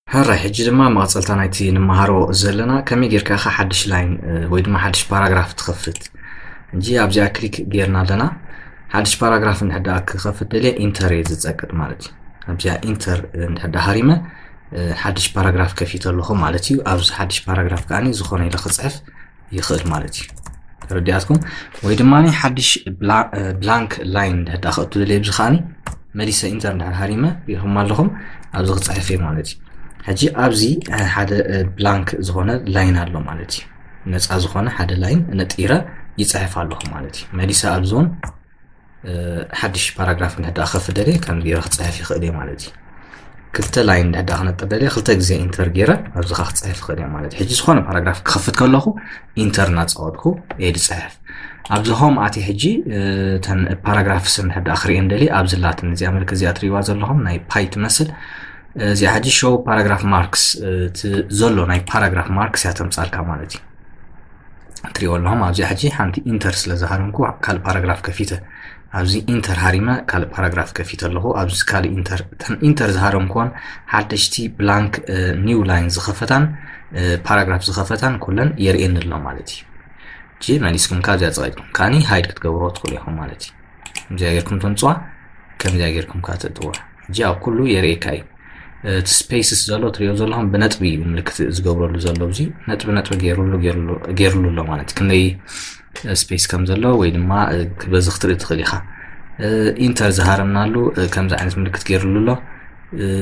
ሕራይ ሕጂ ድማ መቐፀልታ ናይቲ ንመሃሮ ዘለና ከመይ ጌርካ ኢኻ ሓድሽ ላይን ወይ ድማ ሓድሽ ፓራግራፍ ትኸፍት። ሕጂ ኣብዚኣ ክሊክ ጌርና ኣለና። ሓድሽ ፓራግራፍ እንድሕዳ ክኸፍት ደልየ ኢንተር እየ ዝፀቅጥ ማለት እዩ። ኣብዚኣ ኢንተር እንድሕዳ ሃሪመ ሓድሽ ፓራግራፍ ከፊተ ኣለኹ ማለት እዩ። ኣብዚ ሓድሽ ፓራግራፍ ከዓኒ ዝኾነ ኢለ ክፅሕፍ ይኽእል ማለት እዩ። ተረዲኣትኩም? ወይ ድማ ሓድሽ ብላንክ ላይን እንድሕዳ ክእቱ ደልየ ብዚ ከዓኒ መሊሰ ኢንተር እንድሕር ሃሪመ ሪኹም ኣለኹም ኣብዚ ክፅሕፍ እየ ማለት እዩ። ሕጂ ኣብዚ ሓደ ብላንክ ዝኾነ ላይን ኣሎ ማለት እዩ። ነፃ ዝኾነ ሓደ ላይን ነጢረ ይፅሕፍ ኣለኹ ማለት እዩ። መሊሰ ኣብዚ እውን ሓድሽ ፓራግራፍ እንድሕዳ ክኸፍት ደልየ ከም ገይረ ክፅሕፍ ይኽእል እየ ማለት እዩ። ክልተ ላይን እንድሕዳ ክነጥር ደልየ ክልተ ግዜ ኢንተር ገይረ ኣብዚ ከዓ ክፅሕፍ ይኽእል እየ ማለት እዩ። ሕጂ ዝኾነ ፓራግራፍ ክኸፍት ከለኹ ኢንተር እናፃወጥኩ እየ ዝፅሕፍ። ኣብዚ ሆም ኣትየ ሕጂ እተን ፓራግራፍስ እንድሕዳ ክርእየን ደልየ ኣብዚ ላትን እዚኣ ምልክት እዚኣ ትሪእዋ ዘለኹም ናይ ፓይ ትመስል እዚኣ ሕጂ ሾው ፓራግራፍ ማርክስ ዘሎ ናይ ፓራግራፍ ማርክስ እያ ተምፃልካ ማለት እዩ። ትሪእዎ ኣለኹም ኣብዚኣ ሕጂ ሓንቲ ኢንተር ስለ ዝሃረምኩ ካልእ ፓራግራፍ ከፊተ ኣብዚ ኢንተር ሃሪመ ካልእ ፓራግራፍ ከፊተ ኣለኹ። ኣብዚ ካልእ ኢንተር እተን ኢንተር ዝሃረምኩወን ሓደሽቲ ብላንክ ኒው ላይን ዝኸፈታን ፓራግራፍ ዝኸፈታን ኩለን የርእየኒ ኣሎ ማለት እዩ። ሕጂ መሊስኩም ካብዚኣ ፀቒጥኩም ከዓኒ ሃይድ ክትገብርዎ ትኽእሉ ኢኹም ማለት እዩ። ከምዚኣ ጌርኩም ተምፅዋ ከምዚኣ ጌርኩም ከዓ ተእትዋ። ሕጂ ኣብ ኩሉ የርእየካ እዩ። እቲ ስፔስስ ዘሎ ትሪኦ ዘለኹም ብነጥቢ እዩ ምልክት ዝገብረሉ ዘሎ። እዚ ነጥቢ ነጥቢ ገይሩሉ ገይሩሉ ኣሎ ማለት እዩ። ክንደይ ስፔስ ከም ዘሎ ወይ ድማ በዚ ክትርኢ ትኽእል ኢኻ። ኢንተር ዝሃረምናሉ ከምዚ ዓይነት ምልክት ገይሩሉ ኣሎ።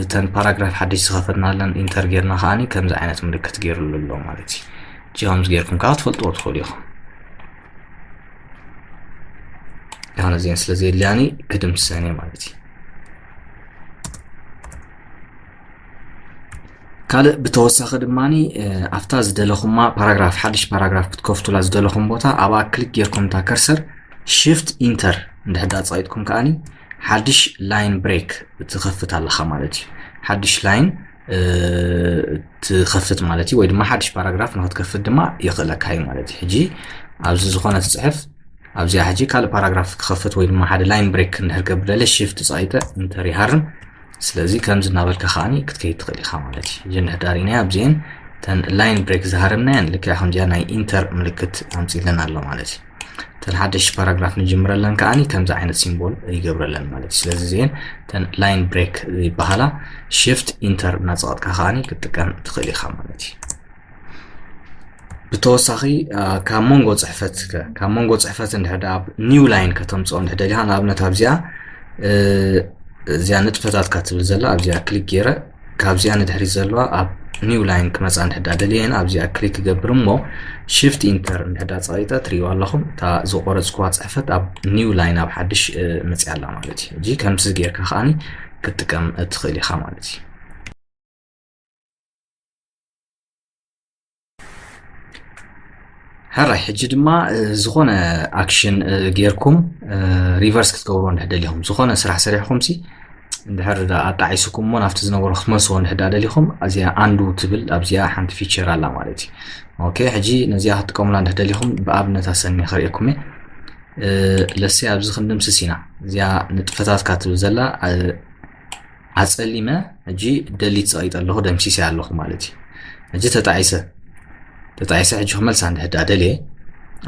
እተን ፓራግራፍ ሓድሽ ዝኸፈትናለን ኢንተር ጌርና ከዓኒ ከምዚ ዓይነት ምልክት ገይሩሉ ኣሎ ማለት እዩ። እጂ ከምዚ ጌርኩም ከዓ ክትፈልጥዎ ትኽእሉ ኢኹም። ያው ነዚአን ስለ ዘየድልያኒ ክድምስሰን እየ ማለት እዩ። ካልእ ብተወሳኺ ድማ ኣብታ ዝደለኹማ ፓራግራፍ ሓድሽ ፓራግራፍ ክትከፍቱላ ዝደለኹም ቦታ ኣብኣ ክሊክ ጌርኩም እታ ከርሰር ሽፍት ኢንተር እንድሕዳ ፀቂጥኩም ከዓኒ ሓድሽ ላይን ብሬክ ትኸፍት ኣለኻ ማለት እዩ። ሓድሽ ላይን ትኸፍት ማለት እዩ ወይ ድማ ሓድሽ ፓራግራፍ ንክትከፍት ድማ የኽእለካ እዩ ማለት እዩ። ሕጂ ኣብዚ ዝኾነ ትፅሕፍ ኣብዚኣ ሕጂ ካልእ ፓራግራፍ ክኸፍት ወይ ድማ ሓደ ላይን ብሬክ እንድሕር ገብር ደለ ሽፍት ፀቂጠ ኢንተር ይሃርም። ስለዚ ከምዚ እናበልካ ከዓኒ ክትከይድ ትኽእል ኢኻ ማለት እዩ። ሕጂ እንድሕር ዳሪናዮ ኣብዚአን ተን ላይን ብሬክ ዝሃረምናየን ልክዕ ከምዚኣ ናይ ኢንተር ምልክት ኣምፂለን ኣሎ ማለት እዩ። ተን ሓደሽ ፓራግራፍ ንጅምረለን ከዓኒ ከምዚ ዓይነት ሲምቦል ይገብረለን ማለት እዩ። ስለዚ እዚአን ተን ላይን ብሬክ ይበሃላ። ሽፍት ኢንተር እናፀቐጥካ ከዓኒ ክትጥቀም ትኽእል ኢኻ ማለት እዩ። ብተወሳኺ ካብ መንጎ ፅሕፈት ካብ መንጎ ፅሕፈት እንድሕር ኣብ ኒው ላይን ከተምፅኦ እንድሕር ደሊኻ ንኣብነት ኣብዚኣ እዚኣ ንጥፈታትካ ትብል ዘላ ኣብዚኣ ክሊክ ገይረ ካብዚኣ ንድሕሪት ዘለዋ ኣብ ኒው ላይን ክመፃ እንድሕዳ ደልየን ኣብዚኣ ክሊክ ክገብር እሞ ሽፍት ኢንተር እንድሕዳ ፀቂጠ ትሪእዋ ኣለኹም እታ ዝቆረፅኩዋ ፅሕፈት ኣብ ኒው ላይን ኣብ ሓድሽ መፅያ ኣላ ማለት እዩ። ሕጂ ከምዚ ጌርካ ከዓኒ ክትጥቀም ትኽእል ኢኻ ማለት እዩ። ሕራይ ሕጂ ድማ ዝኾነ ኣክሽን ጌርኩም ሪቨርስ ክትገብርዎ እንድሕር ደሊኹም ዝኾነ ስራሕ ሰሪሕኩም ሲ እንድሕር ኣጣዒስኩም እሞ ናብቲ ዝነበሮ ክትመልስዎ እንድሕር ደሊኹም እዚኣ ኣንዱ ትብል ኣብዚኣ ሓንቲ ፊቸር ኣላ ማለት እዩ። ኦኬ ሕጂ ነዚኣ ክትጥቀሙላ እንድሕር ደሊኹም ብኣብነት ኣሰኒ ክርእየኩም እየ። ለሴ ኣብዚ ክንድምስስ ኢና እዚኣ ንጥፈታትካ ትብል ዘላ ኣፀሊመ ሕጂ ደሊት ፀቂጠ ኣለኹ ደምሲሰ ኣለኹ ማለት እዩ። ሕጂ ተጣዒሰ ተጣዒሰ ሕጂ ክመልሳ እንድሕዳ ደልየ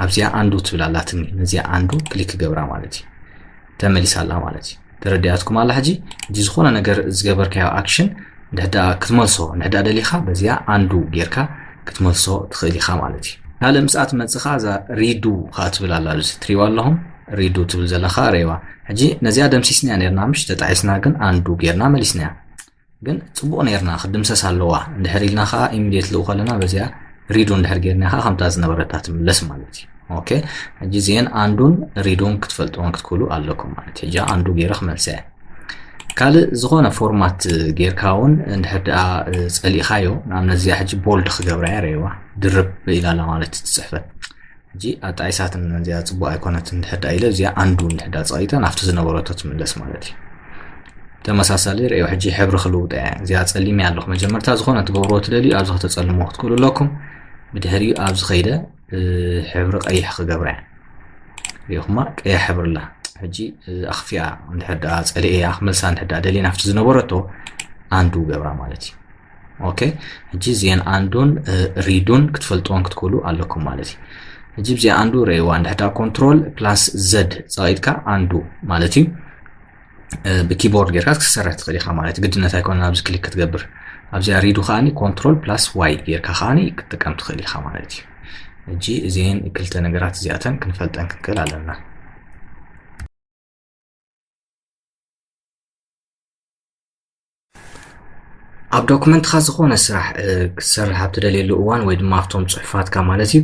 ኣብዚኣ ኣንዱ ትብል ኣላትኒ ነዚኣ ኣንዱ ክሊክ ገብራ ማለት እዩ። ተመሊሳ ኣላ ማለት እዩ። ተረዲኣትኩም ኣላ ሕጂ ሕጂ ዝኾነ ነገር ዝገበርካዮ ኣክሽን እንድሕዳ ክትመልሶ እንድሕዳ ደሊኻ በዚኣ ኣንዱ ጌርካ ክትመልሶ ትኽእል ኢኻ ማለት እዩ። ካልእ ምስኣ ትመፅእ ከዓ እዛ ሪዱ ከዓ ትብል ኣላ ኣብዚ ትሪዋ ኣለኹም ሪዱ ትብል ዘላ ከዓ ረይዋ ሕጂ ነዚኣ ደምሲስናያ ነርና ምሽ ተጣዒስና ግን ኣንዱ ጌርና መሊስናያ ግን ፅቡቕ ነርና ክድምሰስ ኣለዋ እንድሕር ኢልና ከዓ ኢሚድየት ልኡ ከለና በዚኣ ሪዱ እንድሕር ጌርና ከዓ ከምታ ዝነበረታ ትምለስ ማለት እዩ። ኦኬ ሕጂ እዚአን ኣንዱን ሪዱን ክትፈልጥዎን ክትክእሉ ኣለኩም ማለት እዩ። ሕጂ ኣንዱ ገይረ ክመልሰ እየ። ካልእ ዝኾነ ፎርማት ጌርካ እውን እንድሕር ደኣ ፀሊእኻዮ ንኣብነት እዚኣ ሕጂ ቦልድ ክገብራ እየ ረይዋ ድርብ ኢላላ ማለት ትፅሕፈት ሕጂ ኣጣይሳትን እዚኣ ፅቡቅ ኣይኮነትን እንድሕር ደኣ ኢለ እዚኣ ኣንዱ እንድሕር ደኣ ፀቂጠ ናብቲ ዝነበረቶ ትምለስ ማለት እዩ። ተመሳሳሊ ርእዮ ሕጂ ሕብሪ ክልውጠ እያ እዚኣ ፀሊም እያ ኣለኹ መጀመርታ ዝኾነ ትገብርዎ ትደልዩ ኣብዚ ክተፀልምዎ ክትክእሉ ኣለኩም። ብድሕሪኡ ኣብዚ ከይደ ሕብሪ ቀይሕ ክገብራ እያ። ሪኢኹማ ቀያ ሕብሪ ኣላ ሕጂ ኣኽፊኣ እንድሕር ደኣ ፀሊአ እያ ክመልሳ እንድሕር ደኣ ደልየ ናብቲ ዝነበረቶ ኣንዱ ገብራ ማለት እዩ። ኦኬ፣ ሕጂ እዚአን ኣንዱን ሪዱን ክትፈልጥዎን ክትክእሉ ኣለኩም ማለት እዩ። ሕጂ እዚኣ ኣንዱ ርእይዋ፣ እንድሕዳ ኮንትሮል ፕላስ ዘድ ጸቒጥካ ኣንዱ ማለት እዩ። ብኪቦርድ ጌርካ ክትሰርሕ ትኽእል ኢኻ ማለት እዩ። ግድነት ኣይኮነን ኣብዚ ክሊክ ክትገብር። ኣብዚኣ ሪዱ ከዓኒ ኮንትሮል ፕላስ ዋይ ጌርካ ከዓኒ ክትጥቀም ትኽእል ኢኻ ማለት እዩ። ሕጂ እዚአን ክልተ ነገራት እዚኣተን ክንፈልጠን ክንክእል ኣለና። ኣብ ዶክመንትኻ ዝኾነ ስራሕ ክትሰርሕ ኣብ ትደልየሉ እዋን ወይ ድማ ኣብቶም ፅሑፋትካ ማለት እዩ፣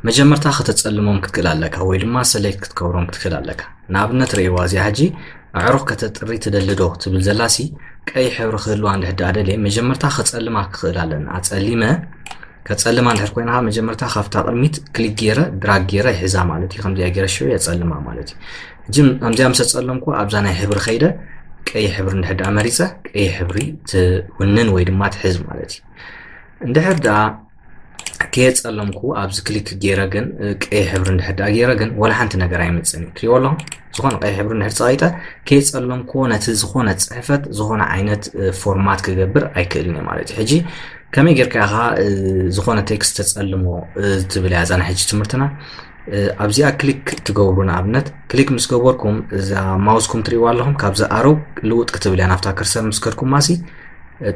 መጀመርታ ከተፀልሞም ክትክእል ኣለካ ወይ ድማ ሰሌክት ክትገብሮም ክትክእል ኣለካ። ንኣብነት ርእይዋ እዚኣ ሕጂ ኣዕሩኽ ከተጥሪ ትደሊ ዶ ትብል ዘላሲ ቀይ ሕብሪ ክህልዋ እንድሕር ደኣ ደልየ መጀመርታ ከፀልማ ክኽእል ኣለና። ኣፀሊመ ከፀልማ እንድሕር ኮይና መጀመርታ ካብታ ቅድሚት ክሊክ ገይረ ድራግ ገይረ ይሕዛ ማለት እዩ። ከምዚኣ ገይረ ሽዑ የፀልማ ማለት እዩ። ሕጂ ከምዚኣ ምስ ኣፀለምኩ ኣብዛ ናይ ሕብሪ ከይደ ቀይ ሕብሪ እንድሕር ደኣ መሪፀ ቀይ ሕብሪ ትውንን ወይ ድማ ትሕዝ ማለት እዩ። እንድሕር ደኣ ከየፀለምኩ ኣብዚ ክሊክ ገይረ ግን ቀይ ሕብሪ እንድሕር ደኣ ገይረ ግን ወላ ሓንቲ ነገር ኣይመፅን እዩ። ትሪእዎ ኣለኹም ዝኾነ ቀይ ሕብሪ እንድሕር ፀቒጠ ከየፀለምኩዎ ነቲ ዝኾነ ፅሕፈት ዝኾነ ዓይነት ፎርማት ክገብር ኣይክእልን እየ ማለት እዩ። ሕጂ ከመይ ጌርካ ኢኻ ዝኾነ ቴክስት ተፀልሞ ትብል እያ እዛ ናይ ሕጂ ትምህርትና። ኣብዚኣ ክሊክ ትገብሩ ንኣብነት ክሊክ ምስ ገበርኩም እዛ ማውስኩም ትሪእዋ ኣለኹም ካብዚ ኣረው ልውጥ ክትብል እያ ናብታ ከርሰር ምስ ከድኩም ማሲ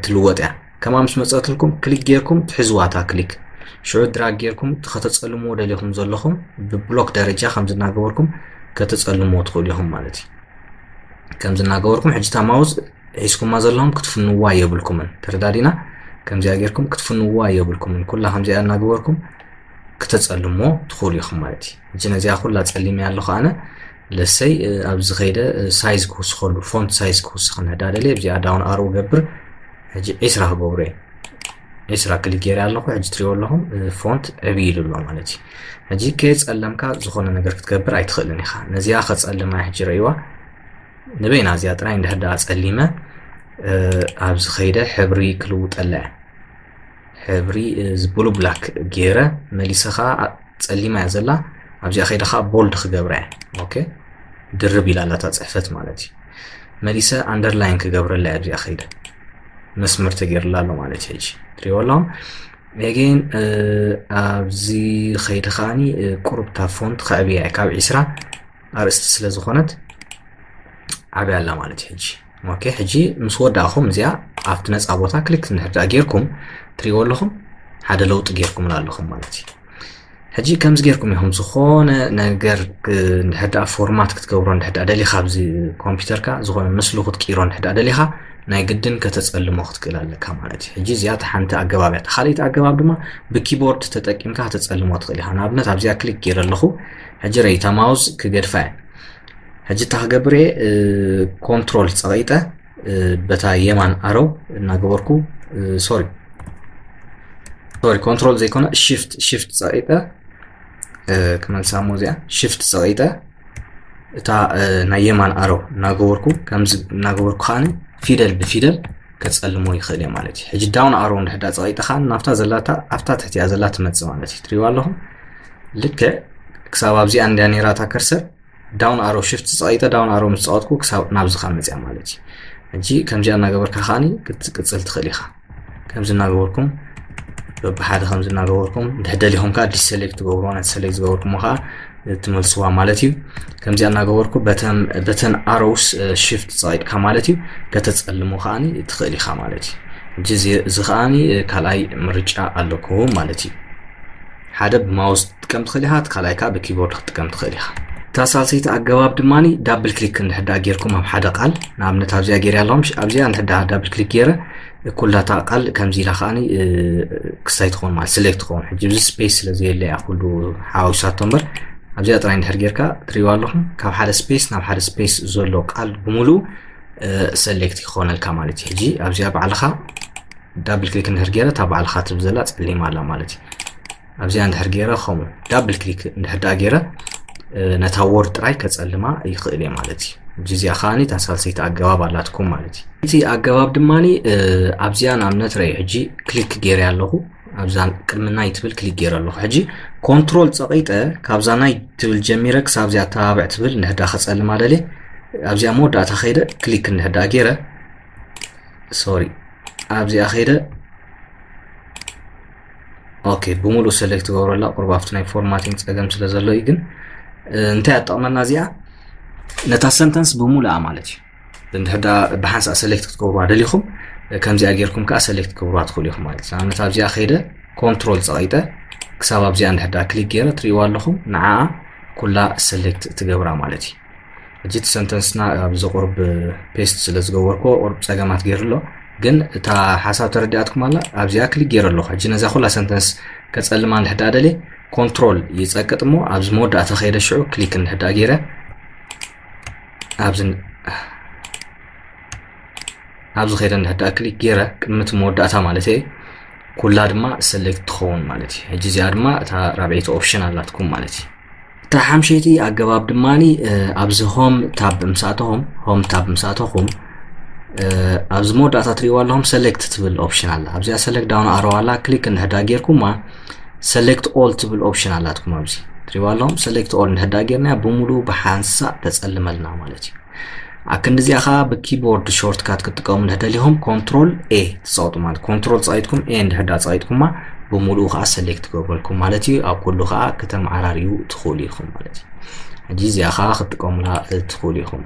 ትልወጥ እያ። ከማ ምስ መፀትልኩም ክሊክ ጌርኩም ትሕዝዋ እታ ክሊክ ሽዑ ድራግ ጌርኩም እቲ ከተፀልምዎ ደሊኹም ዘለኹም ብብሎክ ደረጃ ከምዚ እናገበርኩም ከተፀልምዎ ትኽእሉ ኢኹም ማለት እዩ። ከምዚ እናገበርኩም ሕጂ እታ ማውስ ሒዝኩማ ዘለኹም ክትፍንዋ የብልኩምን። ተረዳዲና? ከምዚኣ ጌርኩም ክትፍንዋ የብልኩምን። ኩላ ከምዚኣ እናገበርኩም ክተፀልምዎ ትኽእሉ ኢኹም ማለት እዩ። ሕጂ ነዚኣ ኩላ ፀሊመያ ኣለኹ ኣነ ለሰይ ኣብዚ ከይደ ሳይዝ ክውስኸሉ ፎንት ሳይዝ ክውስኽ ንሕዳ ደልየ ኣብዚኣ ዳውን ኣሮ ገብር ሕጂ ዒስራ ክገብሮ እየ። ዒስራ ክሊክ ገይረ ኣለኹ። ሕጂ ትሪእዎ ኣለኹም ፎንት ዕብይ ኢሉ ኣሎ ማለት እዩ። ሕጂ ከየፀለምካ ዝኾነ ነገር ክትገብር ኣይትኽእልን ኢኻ። ነዚኣ ከፀልማ ሕጂ ረእይዋ ንበይና እዚኣ ጥራይ እንድሕር ደኣ ፀሊመ ኣብዚ ከይደ ሕብሪ ክልውጠላ እየ። ሕብሪ እዚ ብሉ ብላክ ገይረ መሊሰ ከዓ ፀሊማ እያ ዘላ ኣብዚኣ ከይደ ከዓ ቦልድ ክገብራ እየ። ኦኬ ድርብ ኢላ ኣላታ ፅሕፈት ማለት እዩ። መሊሰ ኣንደርላይን ክገብረላ እየ ኣብዚኣ ከይደ መስመር ተገይርላ ኣሎ ማለት እዩ። ሕጂ ትሪእዎ ኣለኹም ኤጌን ኣብዚ ከይደ ከዓኒ ቁሩብታ ፎንት ከዕብያ እየ ካብ ዒስራ ኣርእስቲ ስለ ዝኾነት ዓብያ ኣላ ማለት እዩ። ሕጂ ኦኬ ሕጂ ምስ ወዳእኹም እዚኣ ኣብቲ ነፃ ቦታ ክሊክ እንድሕር ደኣ ጌርኩም ትሪእዎ ኣለኹም ሓደ ለውጢ ጌርኩምላ ኣለኹም ማለት እዩ። ሕጂ ከምዚ ጌርኩም ኢኹም ዝኾነ ነገር እንድሕር ደኣ ፎርማት ክትገብሮ እንድሕር ደኣ ደሊኻ ኣብዚ ኮምፒውተርካ ዝኾነ ምስሉ ክትቅይሮ እንድሕር ደኣ ደሊኻ ናይ ግድን ከተፀልሞ ክትክእል ኣለካ ማለት እዩ። ሕጂ እዚኣ እታ ሓንቲ ኣገባብ እያ። እታ ካልኣይቲ ኣገባብ ድማ ብኪቦርድ ተጠቂምካ ከተፀልሞ ትኽእል ኢኻ። ንኣብነት ኣብዚኣ ክሊክ ገይረ ኣለኹ። ሕጂ ረእይታ ማውዝ ክገድፋ እየ። ሕጂ እታ ክገብር እየ ኮንትሮል ፀቒጠ በታ የማን ኣረው እናገበርኩ ሶሪ ሶሪ ኮንትሮል ዘይኮነ ሽፍት ሽፍት ፀቒጠ ክመልሳ እሞ እዚኣ ሽፍት ፀቒጠ እታ ናይ የማን ኣረው እናገበርኩ ከምዚ እናገበርኩ ከዓኒ ፊደል ብፊደል ከፀልሞ ይኽእል እየ ማለት እዩ። ሕጂ ዳውን ኣረው እንድሕዳ ፀቒጠ ከዓ ናብታ ዘላታ ኣብታ ትሕቲያ ዘላ ትመፅእ ማለት እዩ። ትሪእዋ ኣለኹም ልክዕ ክሳብ ኣብዚኣ እንድያ ነይራ እታ ከርሰር ዳውን ኣሮ ሽፍት ፀቒጠ ዳውን ኣሮ ምስ ፀቐጥኩ ክሳብ ናብዚ ካብ መፅያ ማለት እዩ። ሕጂ ከምዚኣ እናገበርካ ከዓኒ ክትቅፅል ትኽእል ኢኻ። ከምዚ እናገበርኩም በብሓደ ከምዚ እናገበርኩም እንድሕር ደሊኹም ከዓ ዲሰሌክት ትገብርዎ ነቲ ሰሌክት ዝገበርኩሞ ከዓ ትመልስዋ ማለት እዩ። ከምዚኣ እናገበርኩ በተን ኣሮውስ ሽፍት ፀቒጥካ ማለት እዩ ከተፀልሞ ከዓኒ ትኽእል ኢኻ ማለት እዩ። ሕጂ እዚ ከዓኒ ካልኣይ ምርጫ ኣለኩም ማለት እዩ። ሓደ ብማውስ ክትጥቀም ትኽእል ኢኻ፣ እቲ ካልኣይ ከዓ ብኪቦርድ ክትጥቀም ትኽእል ኢኻ። እታ ሳልሰይቲ ኣገባብ ድማ ዳብል ክሊክ እንድሕር ደኣ ጌርኩም ኣብ ሓደ ቃል ንኣብነት ኣብዚኣ ገይረ ኣለኹም ኣብዚኣ እንድሕር ደኣ ዳብል ክሊክ ገይረ ኩላታ ቃል ከምዚ ኢላ ከዓኒ ክስታይ ትኸውን ማለት ስሌክት ትኸውን። ሕጂ እዚ ስፔስ ስለ ዘየለ እያ ኩሉ ሓዋዊሳቶ እምበር ኣብዚኣ ጥራይ እንድሕር ጌርካ ትሪእዋ ኣለኹም ካብ ሓደ ስፔስ ናብ ሓደ ስፔስ ዘሎ ቃል ብምሉእ ሰሌክት ይኾነልካ ማለት እዩ። ሕጂ ኣብዚኣ ባዕልኻ ዳብል ክሊክ እንድሕር ገይረ እታ ባዕልኻ ትብል ዘላ ፀሊም ኣላ ማለት እዩ። ኣብዚኣ እንድሕር ገይረ ከምኡ ዳብል ክሊክ እንድሕር ደኣ ገይረ ነታ ወርድ ጥራይ ከፀልማ ይኽእል እየ ማለት እዩ። ሕጂ እዚኣ ከዓኒ እታ ሳልሰይቲ ኣገባብ ኣላትኩም ማለት እዩ። እቲ ኣገባብ ድማ ኣብዚኣ ንኣብነት ረዩ ሕጂ ክሊክ ገይረ ኣለኹ ኣብዛ ቅድሚ ናይ ትብል ክሊክ ገይረ ኣለኹ። ሕጂ ኮንትሮል ፀቒጠ ካብዛ ናይ ትብል ጀሚረ ክሳብ እዚኣ ተባብዕ ትብል እንድሕር ደኣ ከፀልማ ደልየ ኣብዚኣ መወዳእታ ከይደ ክሊክ እንድሕር ደኣ ገይረ ሶሪ ኣብዚኣ ከይደ okay ብሙሉእ select ትገብረላ ቁርብ ኣብቲ ናይ formatting ፀገም ስለ ዘሎ እዩ። ግን እንታይ ኣጠቕመና እዚኣ ነታ sentence ብሙሉኣ ማለት እዩ። እንድሕር ደኣ ብሓንሳእ select ክትገብሩዋ ደሊኹም ከምዚኣ ጌርኩም ከዓ select ክትገብሩዋ ትኽእሉ ኢኹም ማለት እዩ። ንኣብነት ኣብዚኣ ከይደ control ፀቒጠ ክሳብ ኣብዚኣ እንድሕር ደኣ click ገይረ ትርእይዋ ኣለኹም ንዓኣ ኩላ select ትገብራ ማለት እዩ። ሕጂ እቲ sentence ና ኣብዚ ቁርብ paste ስለ ዝገበርኩ ቁርብ ፀገማት ገይሩ ኣሎ። ግን እታ ሓሳብ ተረዲኣትኩም ኣላ ኣብዚኣ click ገይረ ኣለኹ። ሕጂ ነዛ ኩላ sentence ከፀልማ እንድሕር ደኣ ደልየ control ይፀቅጥ እሞ ኣብዚ መወዳእታ ከይደ ሽዑ click እንድሕር ደኣ ገይረ ኣብዚ ኣብዚ ከይደ እንድሕር ደኣ click ገይረ ቅድሚ እቲ መወዳእታ ማለት እየ ኩላ ድማ select ትኸውን ማለት እዩ። ሕጂ እዚኣ ድማ እታ ራብዐይቲ option ኣላትኩም ማለት እዩ። እታ ሓምሸይቲ ኣገባብ ድማ ኣብዚ home tab ምስ ኣተኹም home tab ምስ ኣተኹም ኣብዚ መወዳእታ ትርእይዋ ኣለኹም select ትብል option ኣላ። ኣብዚኣ select down arrow ኣላ click እንድሕር ደኣ ጌርኩማ select all ትብል option ኣላትኩም ኣብዚ ትርእይዋ ኣለኹም select all እንድሕር ደኣ ጌርናያ ብሙሉኡ ብሓንሳእ ተፀልመልና ማለት እዩ። ኣብ ክንዲ እዚኣ ከዓ ብ keyboard shortcut ክትጥቀሙ እንድሕር ደሊኹም control A ትፀቕጡ ማለት control ፀቒጥኩም A እንድሕር ደኣ ፀቒጥኩማ ብሙሉኡ ከዓ select ትገብረልኩም ማለት እዩ። ኣብ ኩሉ ከዓ ከተመዓራርዩ ትኽእሉ ኢኹም ማለት እዩ። ሕጂ እዚኣ ከዓ ክትጥቀሙላ ትኽእሉ ኢኹም።